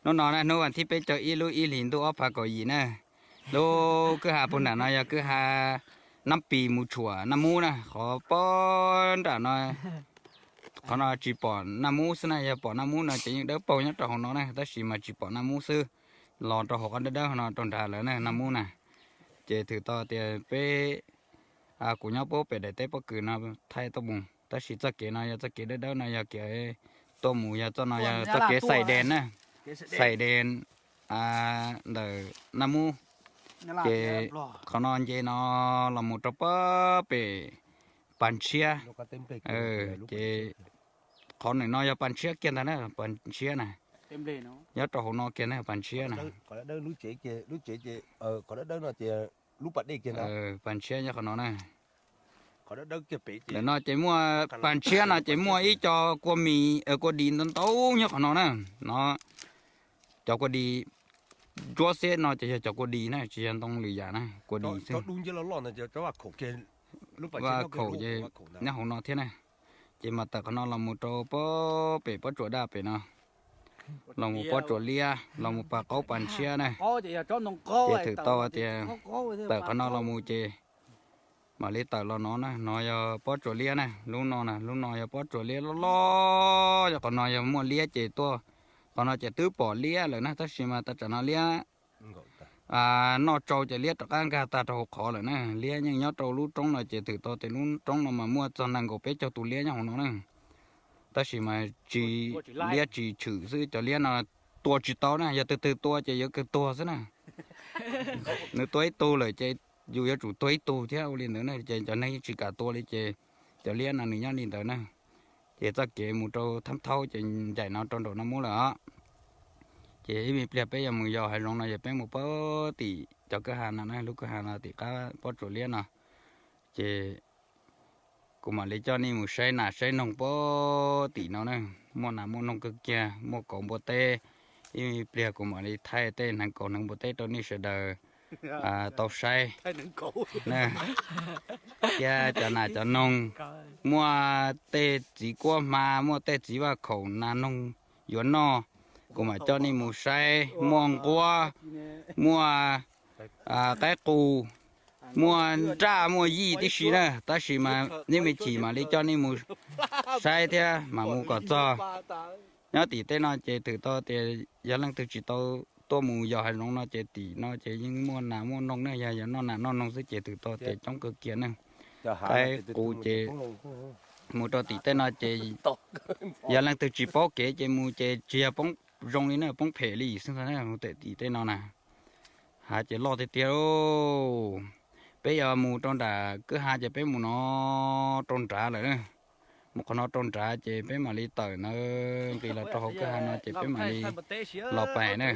Hnub no na, hnub vas thib peb caug ib lub ib hlis ntuj ob phav kaum yim na. Lub kwj ha puag nram no yog kwj ha Nab Pis mus tshuam Naj Mub na, qhov pob nram no. Qhov no tsis pom Naj Mub xwb na, yog pom Naj Mub no ces yeej dawb paug nyob rau hauv no na, tab sis mas tsis pom Naj Mub xwb. Los rau hauv qhov dawb dawb no rau nrad lawm na Naj Mub na. Ces thwm tau tias peb, kuv nyob puag pem daim teb pob kws no thaij tuaj mus, tab sis txoj kev no yog txoj kev dawb dawb no yog kev tuaj mus, yog txoj no yog txoj kev xais dees na, xais dees ntawm Naj Mub. Ces qhov no nce no los mus rau puag pem Pas Ntshiab. Ces qhov nws no yog Pas Ntshiab kiag ntag na, Pas Ntshiab na. Nyob rau hauv no kiag na Pas Ntshiab na. Pas Ntshiab nyob qhov no na. Ntawm no ces muaj Pas Ntshiab no ces muaj ib co kua mis, kua dis ntau ntau nyob qhov no na. No, cov kua dis ntsuab xiab no ces yog cov kua dis na, tsis yog ntoo lwm yam na, kua dis xwb. Vaj khaum ces nyob hauv no thiab na. Ces mas tawm qhov no los mus rau puag pem Pob Tsuas Daj pem no, los mus Pob Tsuas Liab, los mus Pas Qaub Pas Ntshiab na. Ces thwm tau tias tawm qhov no los mus ces mam li tawm los no na, no yog Pob Tsuas Liab na, lub no na, lub no yog Pob Tsuas Liab loj loj, yog qhov no yog muaj liab ces tuaj, qhov no ces twb pom liab lawm na, tab sis mas tas tsam no liab noj tsau ces liab rov qab nkag tag rau hauv qhov lawm na. Liab yeej nyob rau lub roob no ces thwm tau tias lub roob no mas muaj txog nees nkaum peb caug tus liab nyob hauv no na. Tab sis mas tsis, liab tsis tshwm xwb, cov liab no tua tsis tau na, yog twg twg tua ces yuav kawg tuag xwb na. Nws tua ib tug lawm ces yus yuav tsum tuag ib tug thiab ua li ntawd na, ces cov neeg yeej tsis kam tua li ces cov liab no nws nyob li ntawd na. Ces txoj kev mus rau Thab Thaub ces ncaim no rau nraum no muab lawm os. Ces ib me pliag peb yuav mus yos hav zoov no ces peb mus puag tim cov kwj ha no na, lub kwj ha no tim qab Pob Tsuas Liab no. Ces kuv mam li coj nej mus saib nas saib noog puag tim no na. Muaj nas muaj noog kawg kiag, muaj kauv npua teb. Ib me pliag kuv mam li thaij tej hneev kauv hneev npua teb rau nej sawv daws tau saib na. Thiab cov nas cov noog, muaj tej txiv kuab hma, muaj tej txiv vaj khaum nas noog yuav noj, kuv mam coj nej mus saib. Muaj nquab, muaj qaib qus, muaj nraj muaj yij tib si na, tab sis mas ib me chim mam li coj nej mus saib thiab mam mus kom txog. Nyob tim tej no ces thwm tau tias yog leej twg tsis tau tuaj mus yos hav zoov no ces tim no ces yeej muaj nas muaj noog na, yog yog noj nas noj noog xwb ces thwm tau tias coob kawg kiag na. Qaib qus ces mus rau tim tej no ces yog leej twg tsis paub kev ces mus ces tsis yog poob zoo li na, poob phem li xwb ntag na, mus tim tej no na. Hav ces loj tiag tiag lauj. Peb yuav mus rau nram kwj ha ces peb mus no rau nrad lawm na. Mus qhov no rau nrad ces peb mam li tawm ntawd nqis los rau hauv kwj ha no ces peb mam li los pais na.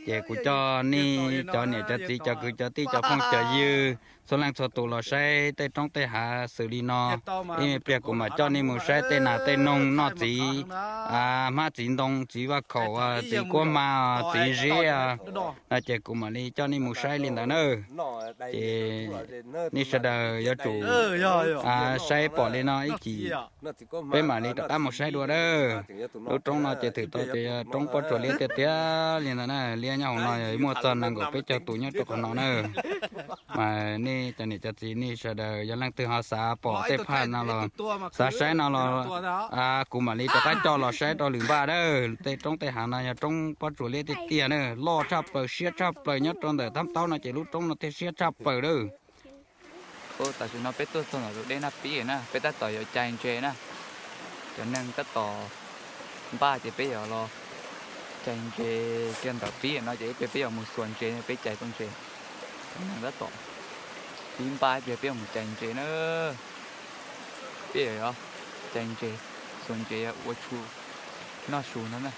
Ces kuv coj nej cov niam cov txiv cov kwv cov tij cov phooj cov ywg txhua leej txhua tus los saib tej roob tej hav xws li no. Ib me pliag kuv mam coj nej mus saib tej nas tej noog noj txiv hmab txiv ntoo txiv vaj khaum txiv kuab hma txiv zeb no ces kuv mam li coj nej mus saib li ntawd na. Ces nej sawv daws yuav tsum saib pom li no ib chim, peb mam li rov qab mus saib dua na. Lub roob no ces thwm tau tias yog roob Pob Tsuas Liab tiag tiag li ntawd na. Liab nyob hauv no yog muaj txog nees nkaum peb caug tus nyob rau qhov no na. Mas nej cov niam cov txiv nej sawv daws yog leej twg ho xav pom tej phaj no los xav saib no los kuv mam li rov qab coj los saib rau lwm npaj na. Tej roob tej hav no yog roob Pob Tsuas Liab tiag tiag na, loj tshaj plaws siab tshaj plaws nyob rau ntawm Thab Taub no ces lub roob no thiaj siab tshaj plaws na. Tam sim no peb tuaj txog ntawm tus dej Naj Pib na, peb tab tom yuav cais ntses na. Cov neeg tab tom npaj ces peb yuav los cais ntses kiag ntawm pib no ces ib pliag peb yuav mus xuas ntses peb cais tau ntses. Cov neeg tab tom pib npaj ib pliag peb yuav mus cais ntses na. Peb yuav cais ntses, xuas ntses ua su noj su no na.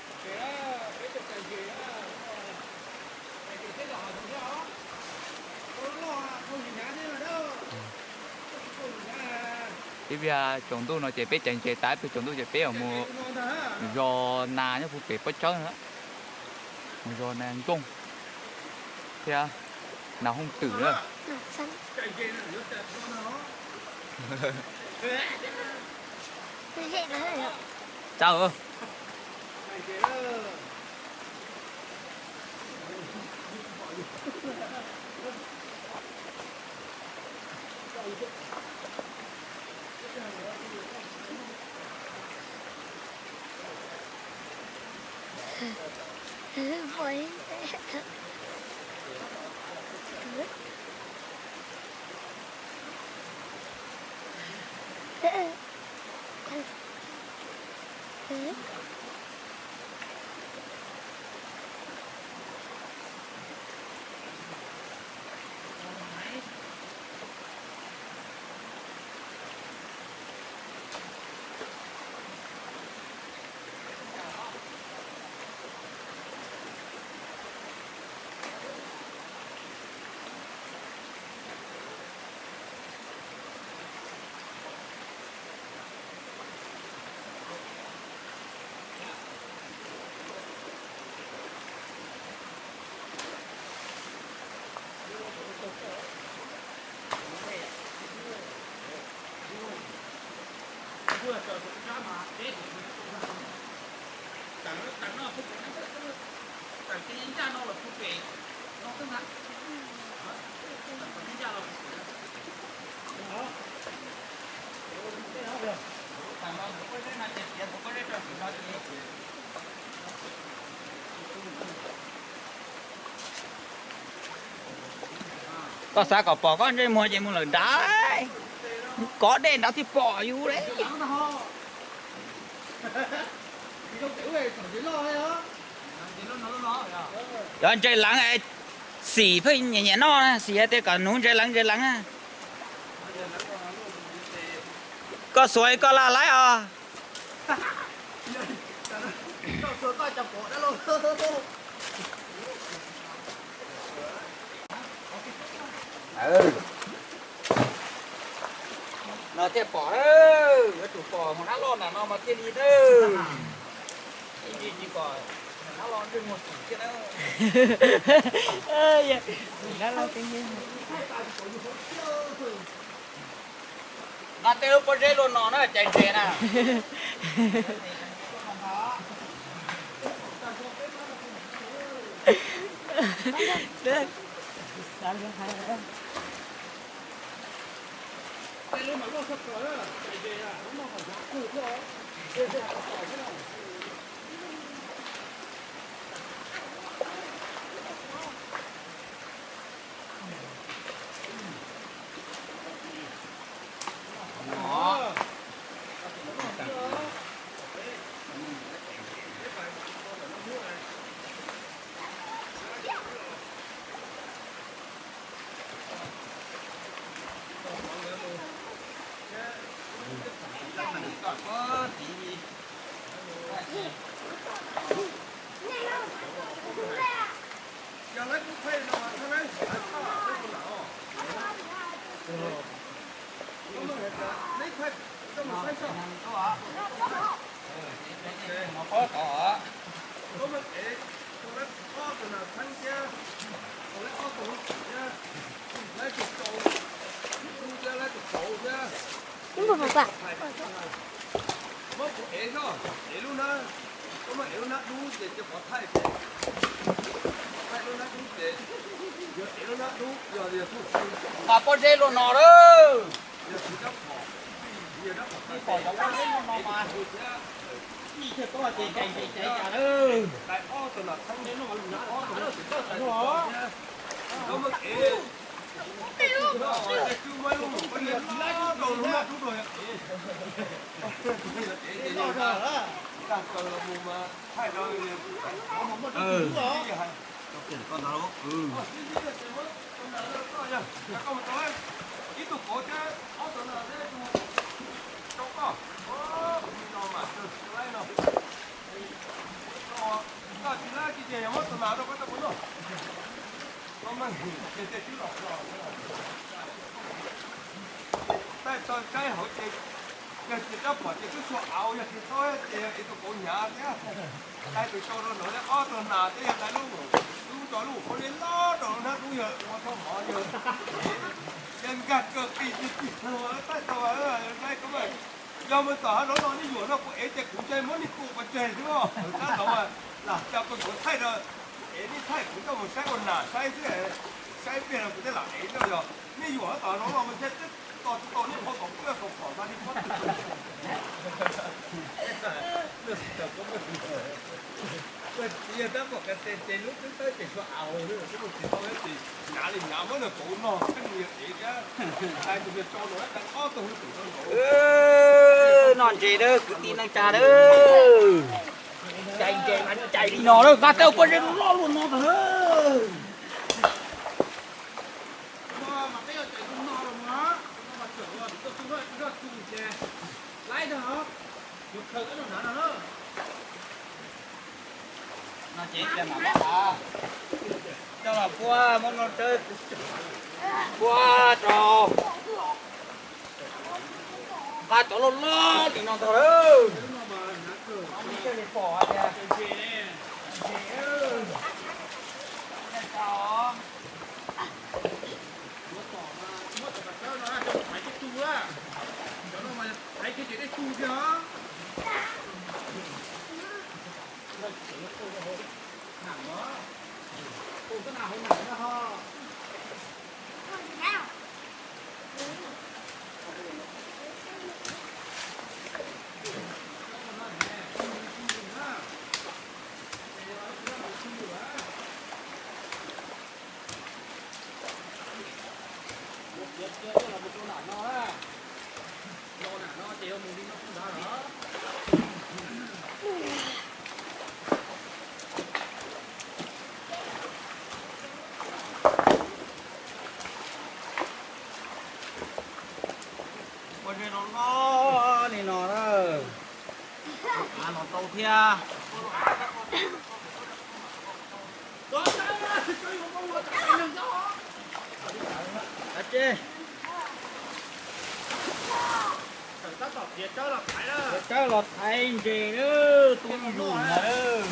Ib pliag tsaus ntuj no ces peb cais ntses tas, ib pliag tsaus ntuj ces peb yuav mus zos nas nyob puag pem pob tsawb na, mus zos nas ntsooj thiab nas hooj twm na. Tau. Koj xav kom pom koj ntsej muag ces mus lawm nrad, kov dej nrad thiaj pom yus le. Cov ntses leev, xim pheej nyiam nyiam noj, xim tias kom nuv ntses leev ntses leev. Koj xuas koj laj laib os. No thiaj pom, yuav tsum pom mus nab loj nram no mas thiaj li nawb. Ib ntsis tsis pom nab loj ntsej muag xim thiab na. No tej lub pob zeb luaj no na cais ntses na. Muab kuv ev zoj, ev lub na, koj muab ev lub nab dub ces cia pov thaij ces, pov thaij lub nab dub ces, yog ev lub nab dub yog yog tub tsi. Mas pob zeb luaj no lawm. Yog tsis dab phom, yog dab phom tsis pom cov pob zeb luaj no mas, ib thiaj tub ces cais cais cais cas lawm. Ob tug no txheeb, ob tug no txheeb, koj muab ev, tej twb muab lub pob zeb loj rau lub nab dub rau yog ev, yog ev ces yog nkag taws los mus mas thaij rau. Ib tug kauv thiab ob tug nas thiab, rau koj, kuv no mas kawg laib no. Koj tsis laib ces yog muab tus nas rau koj coj mus noj. Koj meej ces tej twb los los. Taij tau saib hauv ces, yog tsis dab phom ces twb txhua au, yog tsis txhob ces yog ev tus kauv hnyav thiab. Taij tus tsau rau nraud thiab ob tug nas thiab yog taij lub, lub rau lub pob zeb loj rau lub hnab dub yog ua tau mov yog, yog nkag kawg qis tsis txig taij tau. Yog mus tom hav zoov no nej yuam no kuv ev ces kuv ntshe muab nej tua pov tseg xwb os. Tab ntawd lam cas pes kuv thaij rau Es nej thaij kuv coj mus saib ua nas saib xwb, saib pliag no kuv thiaj lam ev coj yog nej yuam tom no los mas thiaj tsis tau nej qhov kom kuv kom phom no nej muab. Yog tab pom ka se ces lub twb tawb ces sua aus, twb mus tsis tau ces hnyav li hnyav muab nws kauv no thiab nws yog ev thiab. Hais tus niag tsau no ob tug hwj tus no nkaus. Noj ntses dawb kwv tij neej tsa dawb. Cais ntses mas cais li no lawm, nqa tau pob zeb loj luaj no ntag lawm. Coj los puab muab no tsawb, puab rau. Nqa cov loj loj li no ntag lawm. Ua zeb no no li no na. Av los tau thiab. Ab tsi, tsawb los thaiv ntses lawm, tub zus ntag lawm.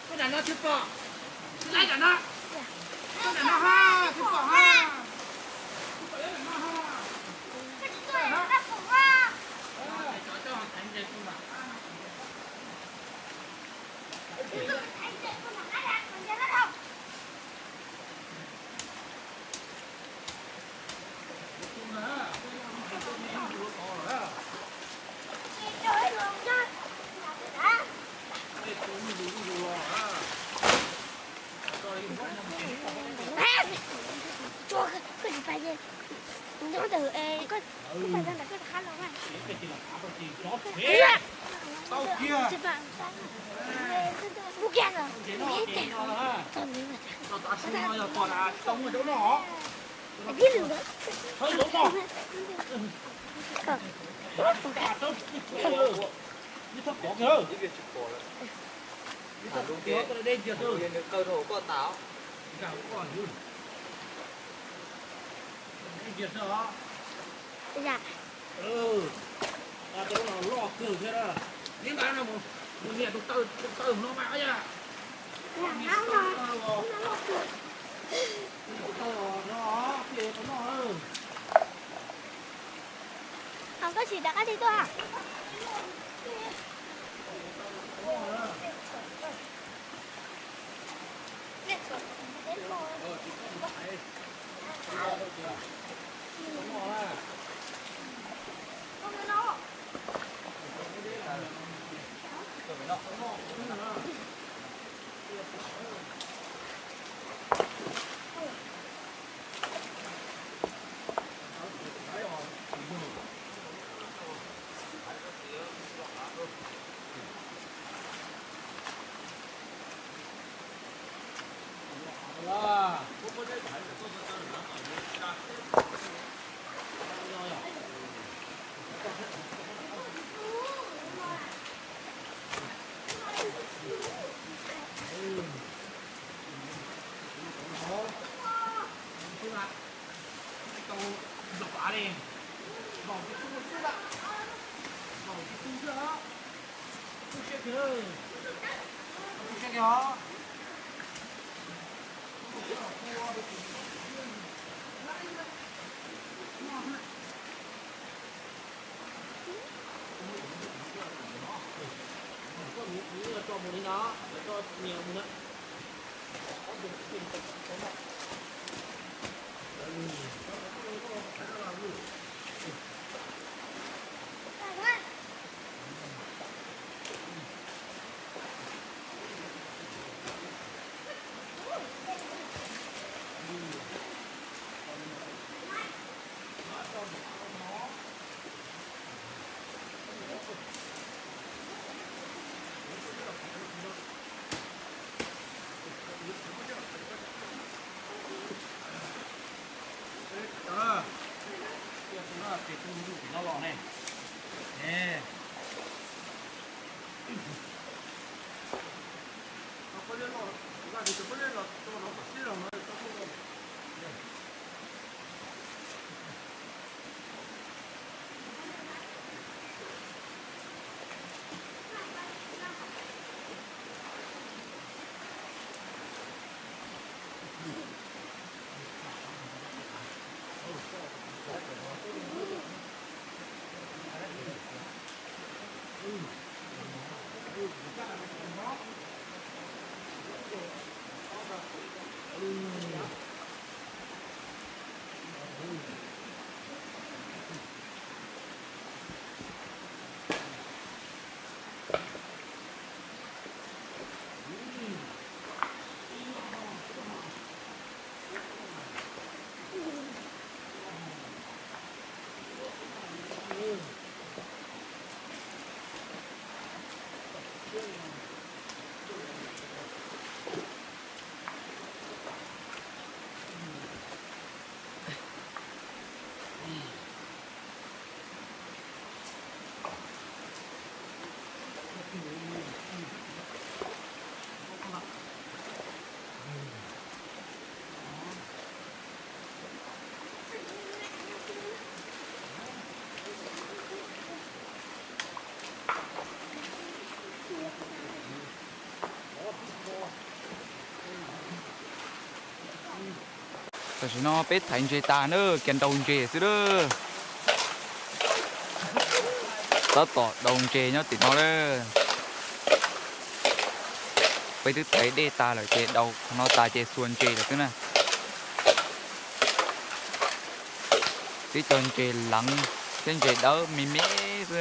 Koj nram no twb pom, laib nram no, koj nram no ha, twb pom ha. Loj kawg thiab. Neb nqa no mus nias tus taw, tus taw no mas yog. Koj tsis rov qab li tuaj. Tam sim no peb thaiv ntses tas na, kiag daus ntses xwb lawm. Tab tom daus ntses nyob tim no lawm. Peb twb thaiv dej tas lawm ces daus qhov no tas ces xuas ntses lawm xwb na. Twb cov ntses leev thiab ntses dawb me me xwb.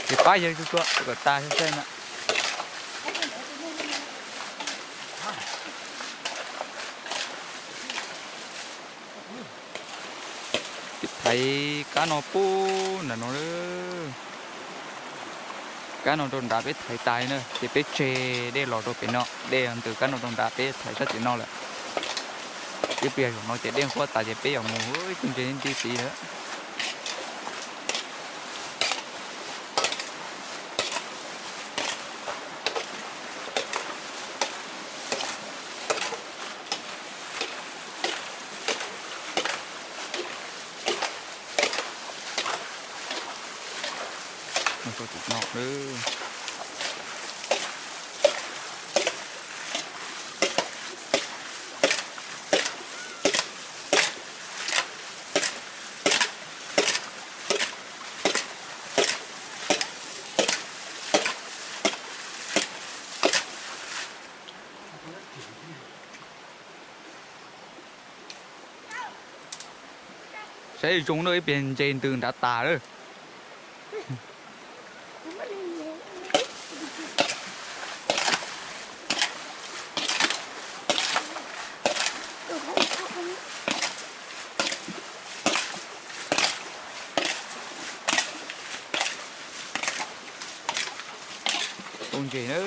Ces pab yawg tsuag tsuag kom tas xwb na. Peb thaiv kab no pub ntawm no lawm. Kab no rau nrad peb thaiv tas li na ces peb tseg dej los rau pem no, dej ntws kab no rau nrad peb thaiv sab tim no lawm. Ib pliag zaum no ces dej nquab tas ces peb yuav mus ib tug ntses nti tid lawm. Mus rau tim no lawm. Saib zoo na, ib pliag ntses ntws nrad tas lawm. Tau ntses na.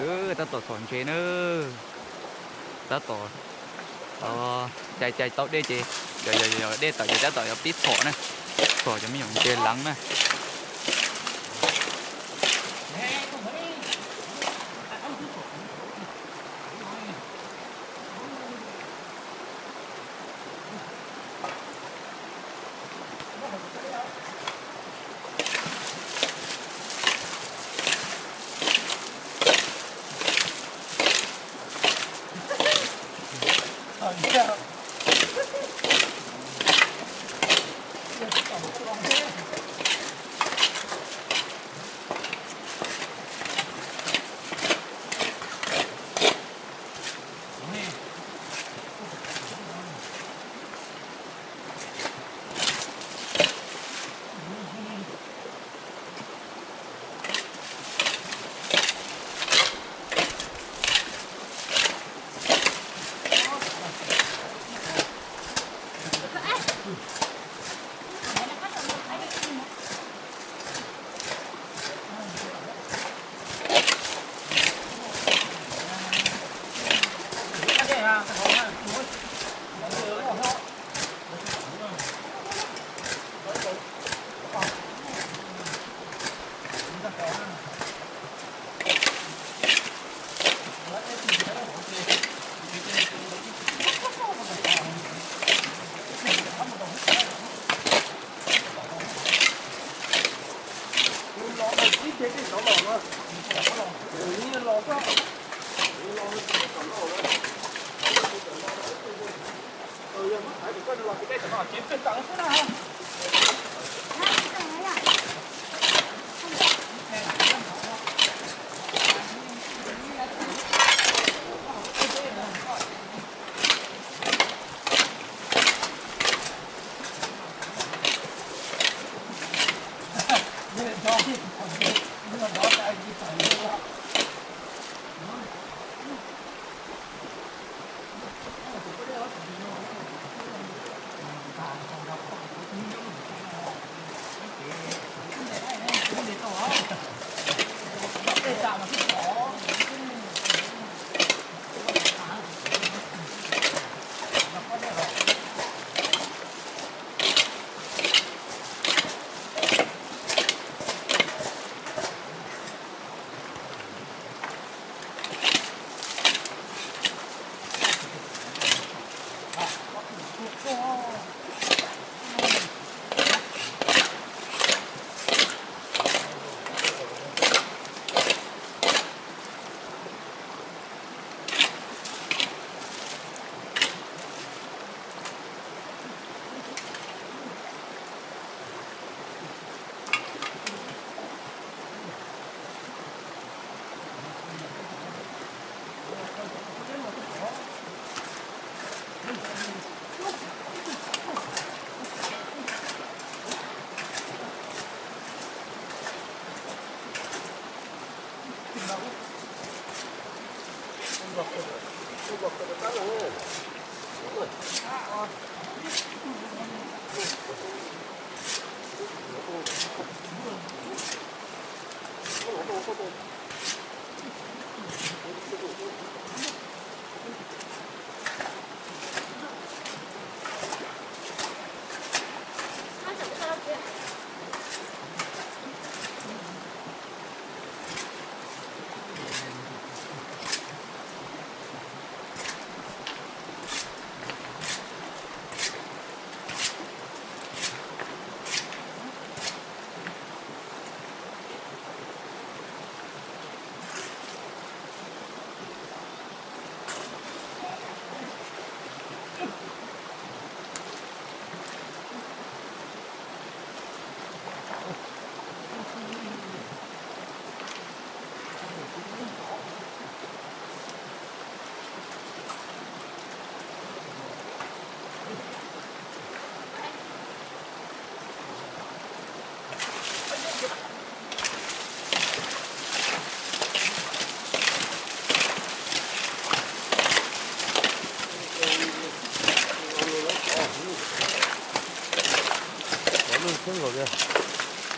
Tab tom txhom ntses na. Tab tom cais cais tau dej ces yog yog yog dej tawm ces tab tom yuav pib txhom na. Txhom cov me nyuam ntses leev na.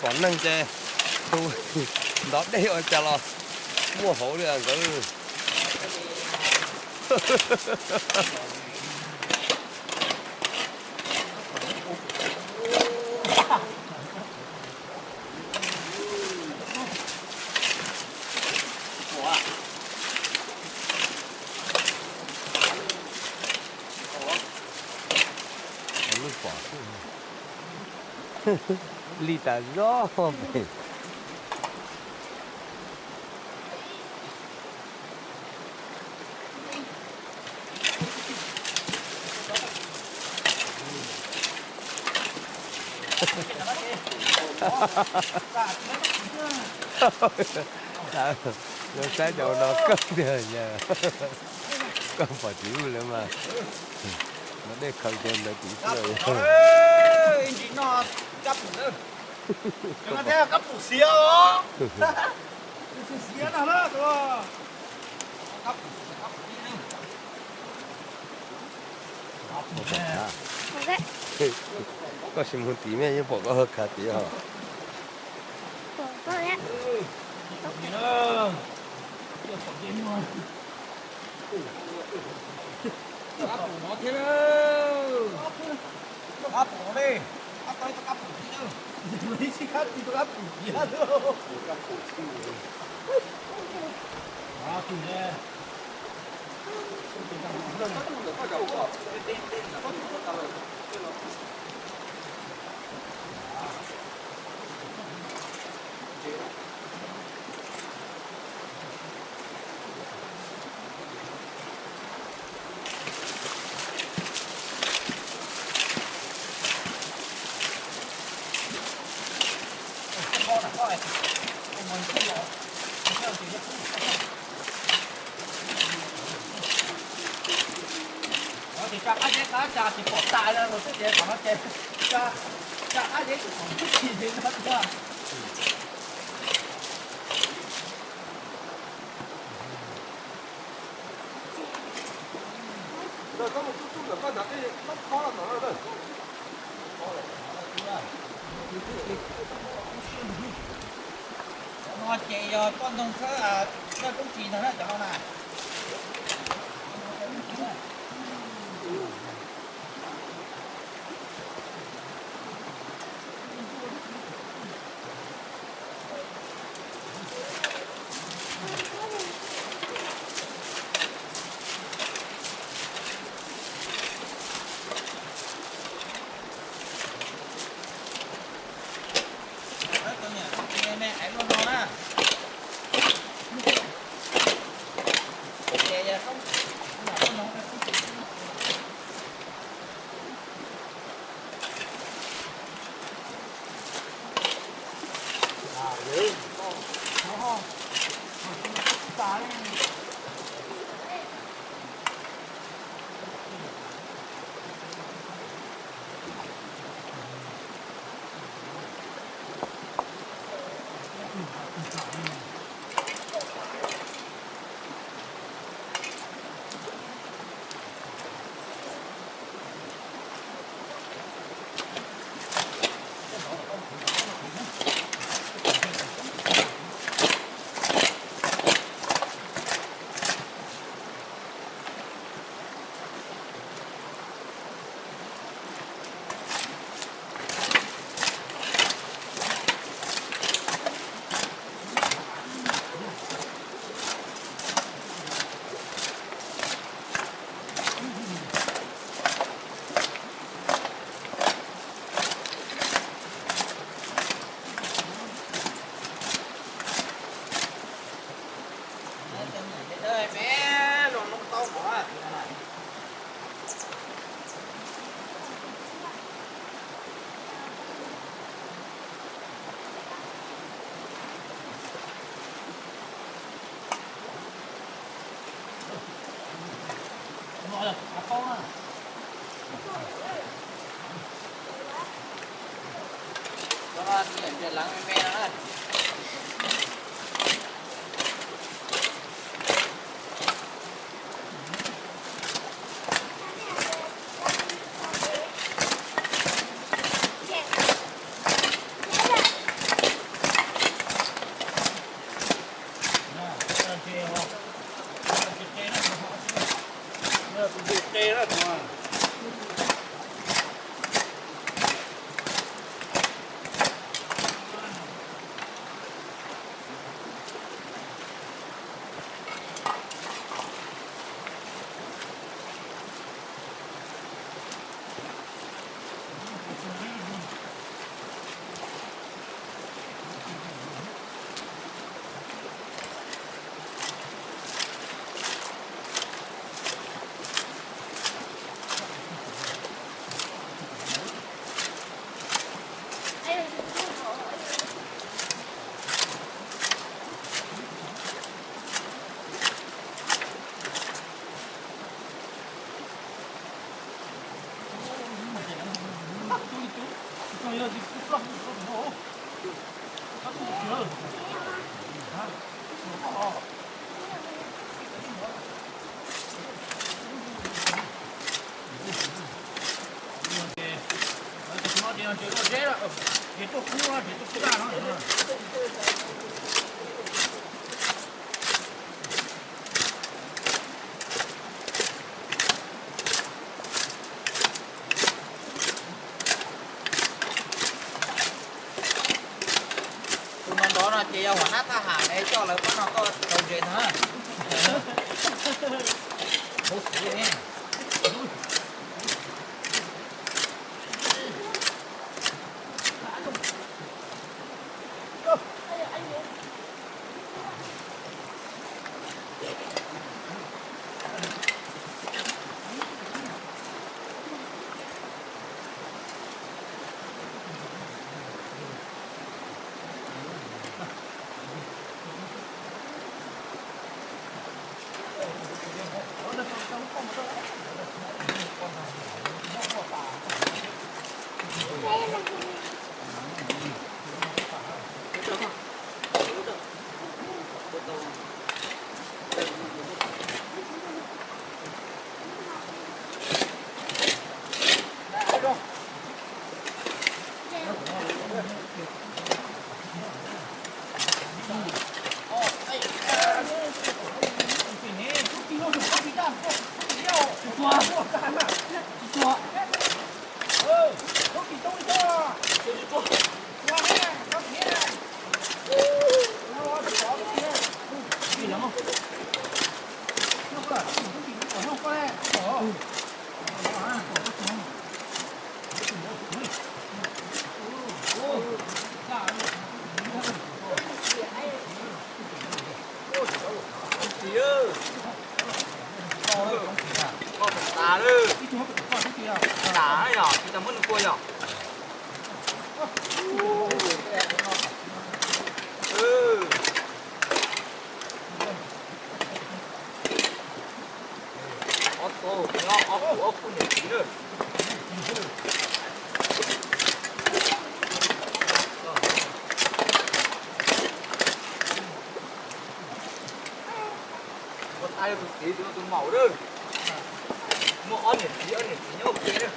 Pom neeg ces tus ntov dej ua cas los Muaj hauv li nkawd. Li tas zog pem. Lawv saib cov no kawg tiag yog, koj pom txiv lawv mas, no dej khaws kiag ntawd tim xwb. Kab pum xiav os. Koj sim mus tim mej yeej pom koj khav tim os. Ces tsa qab zeb qab tsa tsis pom tas los xwb ces qhov no ces tsa qab zeb tsis pom ntsis ces no. Ces yog poj ntxoog txhawb dawj koob tsis ntag na cov no na. Tus no ntov no ces yog huam nab thaj ham es coj lawv pab no koj tau ntses ntag. Huv xwb ne. Ob tug, ob tug, ob tug niam txiv na. Ua tas tus txiv tus no tus maum lawm. Muaj ob niam txiv, ob niam txiv nyob ua ke na.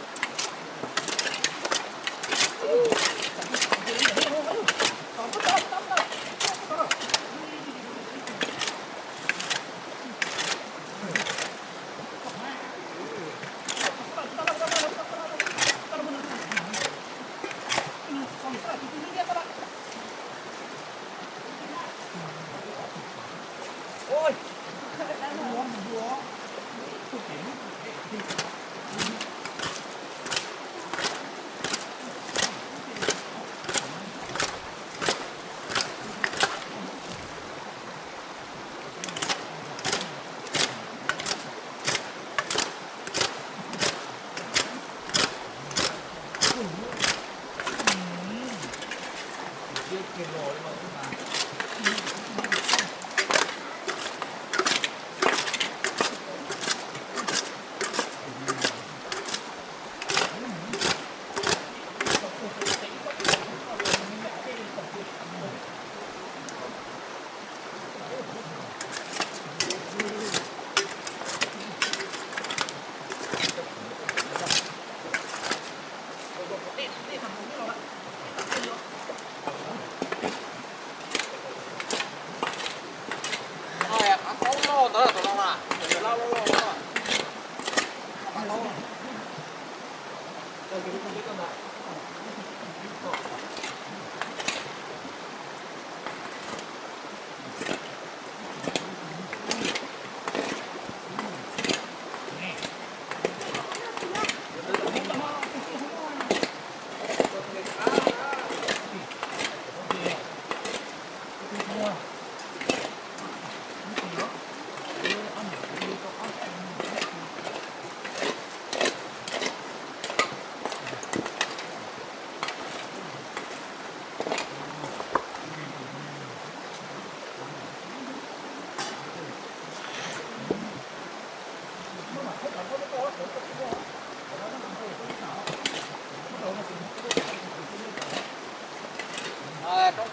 Qav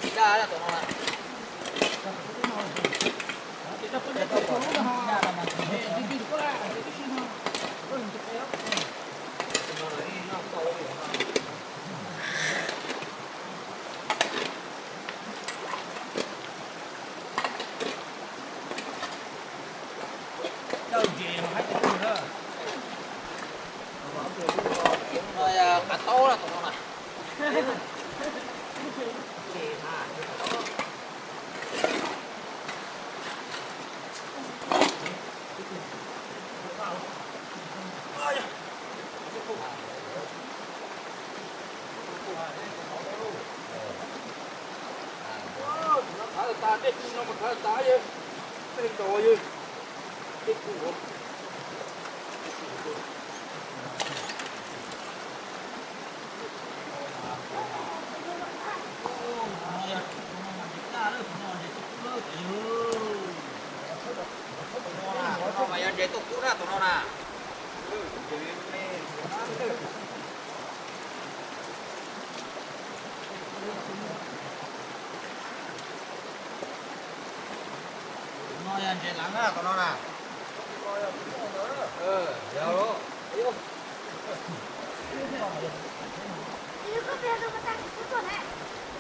taub na tus no na. Thav tas, tej kub no mas thav tas, tej nrov yog tej kub. Tus no mas yog ntses tuaj kub na tus no na. Tus no yog ntses leev na tus no na.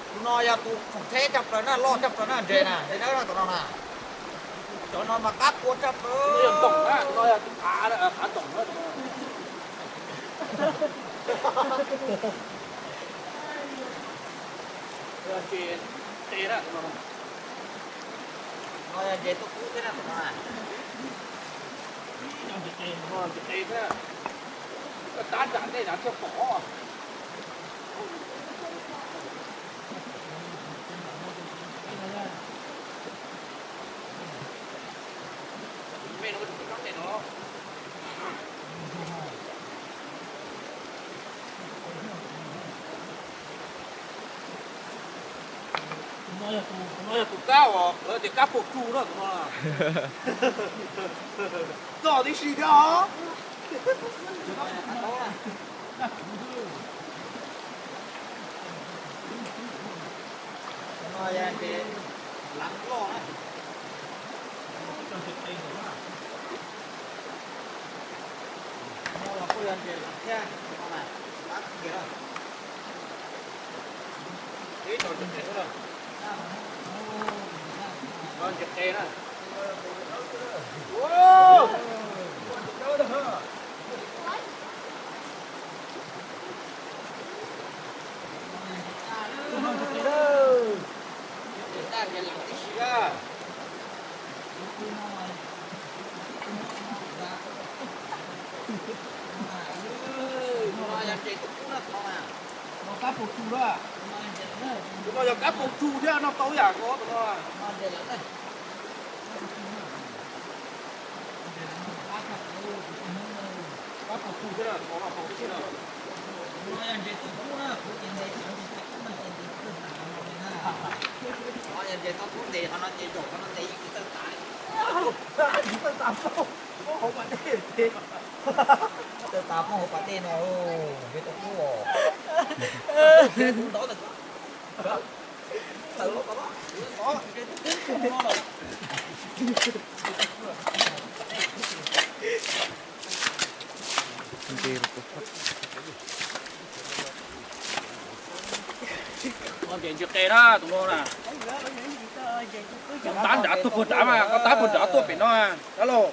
Tus no yog tus khoom theb tshaj plaws na, loj tshaj plaws na, ntses na, ntses dawb na tus no na. Cov no mas qab qhua tshaj plaws. No yog ntses tuaj kub thiab na tus no na. Tab nram ntej na thiaj pom. Tus no yog tus kab uas lawv tias kab pum tsu na tus no. Txoj tib si thiab os. Tus no yog ntses leev loj na. Tus no los kuj yog ntses leev thiab, tus no na, qab kiag na. Ib co ntses qe xwb na. Ntses qe na. Tus no yog kab pum tsu thiab, noj tau ib yam nkaus tus no. Kab pum tsu thiab, noj tau tib si na. Ntses tau kub ntes qhov no ces zaum qhov no ntes yeej tsis txawj tas. Tsis txawj tas, poob hauv pas dej. Txawj tas poob hauv pas dej no, ntses tau kub os. Ntov tawm, tawm los tod, ntov, ntses tau kub no lawm. Ntses qe na tus no na. Tab nrad tuaj puag nrad mas, koj tab puag nrad tuaj pem no dab laug.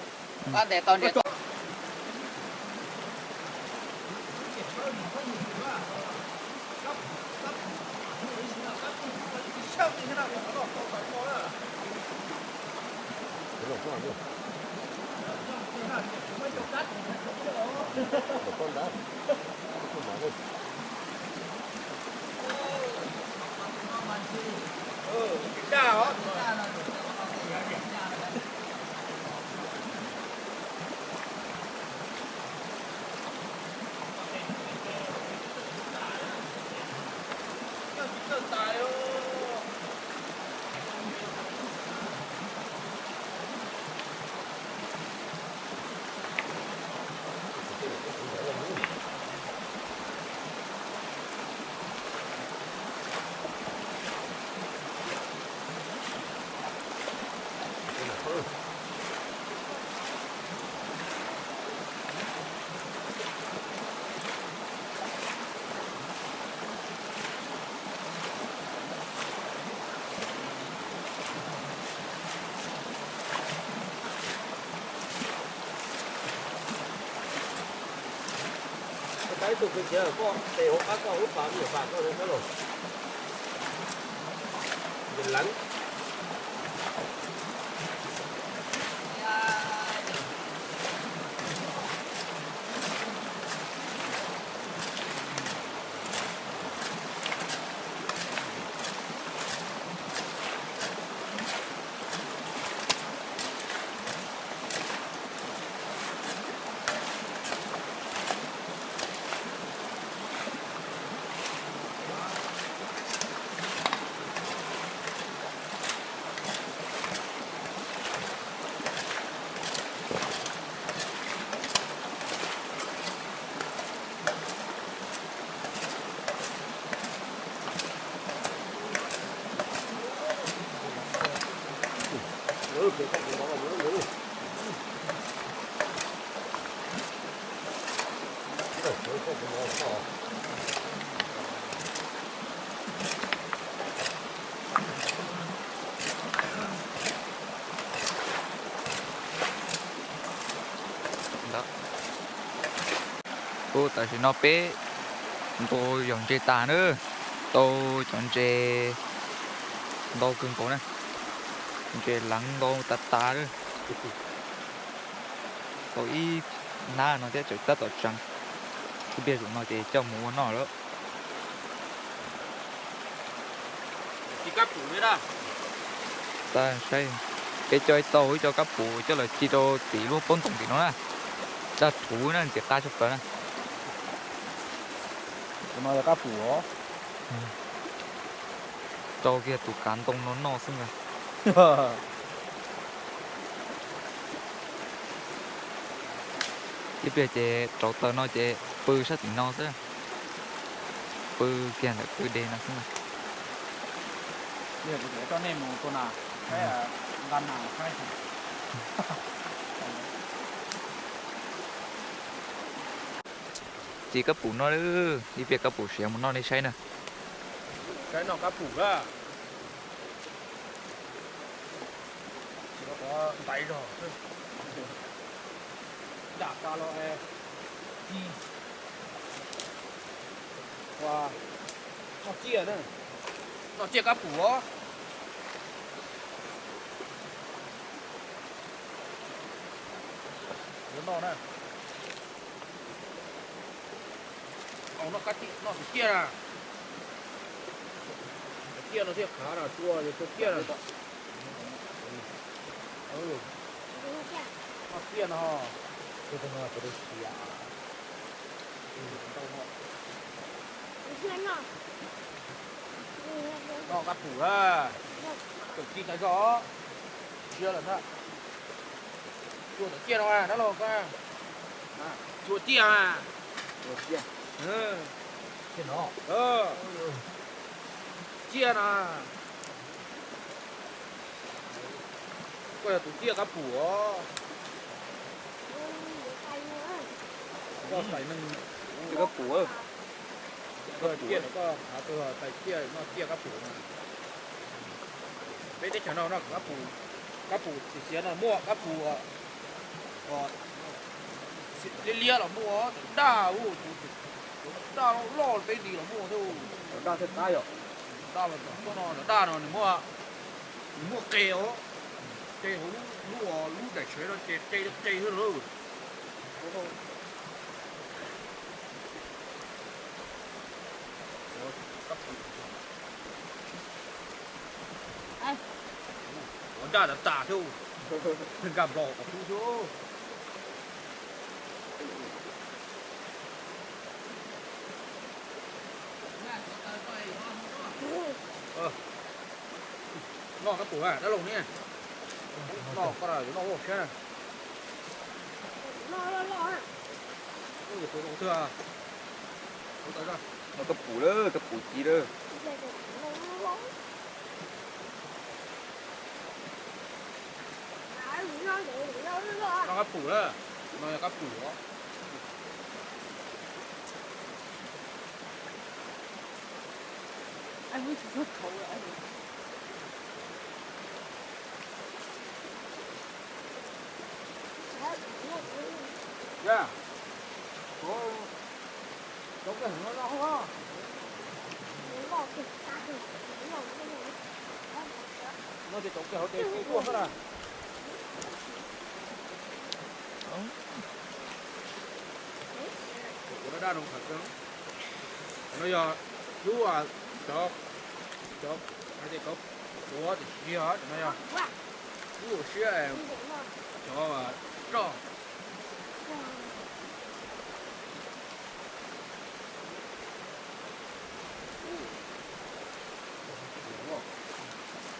Tus kwv tij, koj tes hauv qab koj ub pas me nyuam pas koj ntawd los. Leev. Ub, tam sim no peb ntaus yog ntses tas na, tau cov ntses ntau kawg nkaus na, ntses leev ntau tas tas na. Tau ib hnab no thiab tseem tab tom tseev, ib pliag zaum no ces coj mus ua noj lawm. Peb coj ib tau ib co kab pum coj los ci rau tim lub pob ntoos tim no na. Daj rhuv na, ntxim qab tshaj plaws na. Tus no yog kab pum os. Rau kiag tus kav ntoo no noj xwb ntag. Ib pliag ces rauv taws no ces pw sab tim no xwb. Pw kiag ntawm kwj deg no xwb. Ci kab pum no, ib pliag kab pum siav mus noj nej saib na. Saib noj kab pum na. Tsis tau qhov ntaiv zog xwb. Dam pas los ci. Ua, noj ciaj na. Noj ciaj kab pum os. Yuav noj na. Noj kab, noj tus ciaj na. Tus ciaj no thiaj khav na, tua yog tua ciaj na. Noj ciaj no. Noj kab pum na. Tseem ci tas zog. Ntsia lawm na. Tua tus ciaj no dab laug koj. Tua ciaj. Ciaj no. Ciaj na. Koj yog tus ciaj kab pum os. Koj tais neeg kab pum. Koj ciaj no koj hais tus tais ciaj noj ciaj kab pum na. Peb teb chaws no noj kab pum, kab pum xiav xiav no muaj, kab pum liab liab los muaj, daj, daj loj loj peb nti los muaj thiab. Daj thiab qab yom. Daj los tom koj no, daj no nws muaj, nws muaj qe os, qe hauv lub, lub daim tsheb no ces qe qe thiab lawm. Ua daj tas tas thiab, nkag nplos kom kub thiab. Noj kab pum dab laug ne. Noj koj yuav noj ua siab na. Noj kab pum lawm, kab pum ci lawm. Noj kab pum na, no yog kab pum os. No ces cov kiag hauv ces tsis tuaj xwb na. Kuv daj daj no khaws kawg. No yog cub, cov, cov hais tias cov tuav tiam sis tsis yog, no yog cub ua siab, cov roj.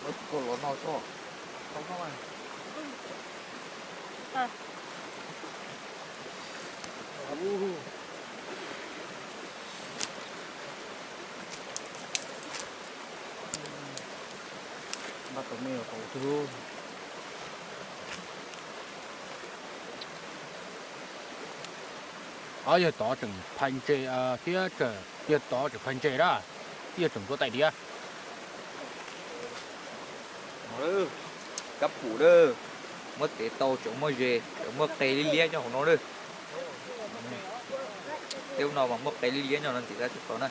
Muab koj los noj tso. Npaj tau me los tau xwb. Ob yawg tod tseem phais ntses thiab, yawg tod tseem phais ntses na, yawg tseem tua tais diav. Kab pum lawm, muab tev tau tseem muaj zes, tseem muaj qe liab liab nyob hauv no lawm. Tej ub no mas muaj qe liab liab nyob no ntxiv tab tsis tau na.